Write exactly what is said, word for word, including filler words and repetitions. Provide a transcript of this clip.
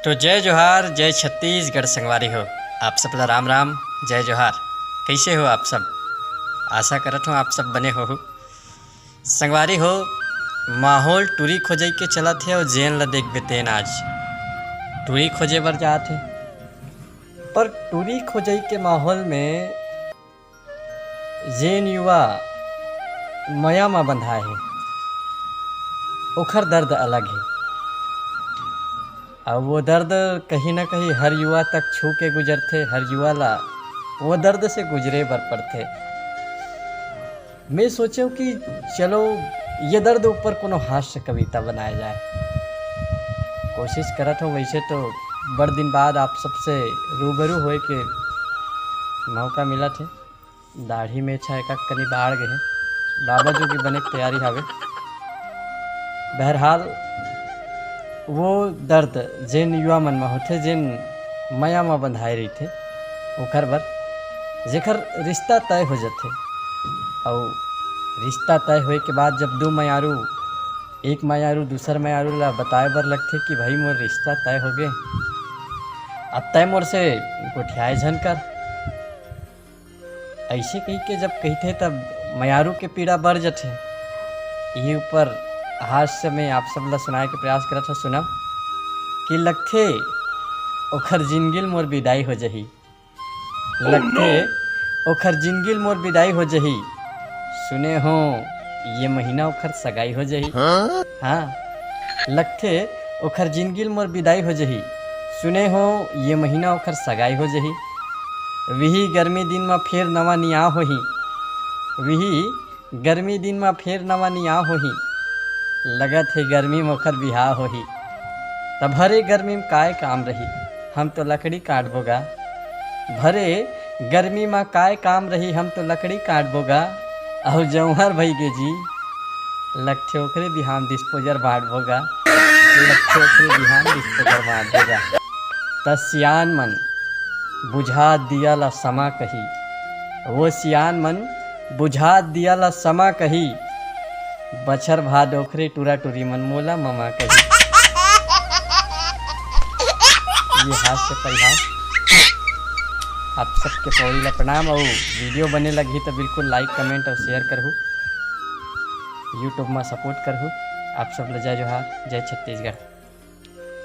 तो जय जोहार, जय छत्तीसगढ़ संगवारी हो। आप सब ला राम राम, जय जोहार। कइसे हो आप सब? आशा करत हूँ आप सब बने होहू। संगवारी हो, माहौल टूरी खोजई के चलत हे अउ जेन ल देखबे तेन आज टूरी खोजे बर जात हे। पर टूरी खोजई के माहौल में जेन युवा मया म बंधाए हे, ओखर दर्द अलग हे। अउ वो दर्द कहीं ना कहीं हर युवा तक छू के गुजरथे, हर युवा ला वो दर्द से गुजरे बर पड़थे। मैं सोचेंव कि चलो, ये दर्द ऊपर कोनो हास्य कविता बनाया जाए। कोशिश करत हूँ, वैसे तो बड़ दिन बाद आप सबसे रूबरू होए के मौका मिलत हे। दाढ़ी में छा एकाक कनी बाढ़ गे हे। बाबा जो की बने के तैयारी हावे। बहरहाल, वो दर्द जेन युवा मन म होथे, जेन मया म बंधाए रहिथे, ओकर बर, जेकर रिश्ता तय हो जथे। अउ रिश्ता तय होए के बाद जब दू मयारू, एक मयारू दूसर मयारू ला बताए बर लगथे कि भाई, मोर रिश्ता तय हो गे, अब तय मोर से गोठियाए झन कर। अइसे कहिके जब कहिथे, तब मयारू के पीड़ा बढ़ जथे। इही ऊपर हास्य में आप सब ला सुनाए के प्रयास करत हव, सुनव कि लगथे ओखर जिनगी ल मोर बिदाई हो जही। लगथे ओखर जिनगी ल मोर बिदाई हो जही। सुने हो, ये महीना ओखर सगाई हो जही। हाँ? हाँ, लगथे ओखर जिनगी ल मोर बिदाई हो जही। सुने हो, ये महीना ओखर सगाई हो जही। विही गर्मी दिन म फेर नवा नियाव होही। विही गर्मी दिन म फेर नवा नियाव होही। लगत हे गर्मी म ओखर बिहाव होही। त भरे गर्मी म काय काम रही, हम तो लकड़ी काटबो गा। भरे गर्मी म काय काम रही, हम तो लकड़ी काटबो गा। अउ जौहर भई गे जी, लगथे ओखरे बिहान डिस्पोजर बांटबो गा। लगथे ओखरे बिहान डिस्पोजर बांटबो गा। त सियान मन बुझा दिया ला समा कही। वो सियान मन बुझा दिया ला समा कही। बछर भाद ओखरे टूरा टूरी मन मोला ममा कही। ये हास्य परिहास। आप सबके पौड़ी ला प्रणाम। अउ वीडियो बने लगही तो बिल्कुल like, comment अउ share करहू। YouTube में support करहू। आप सब ला जय जोहार, जय छत्तीसगढ़।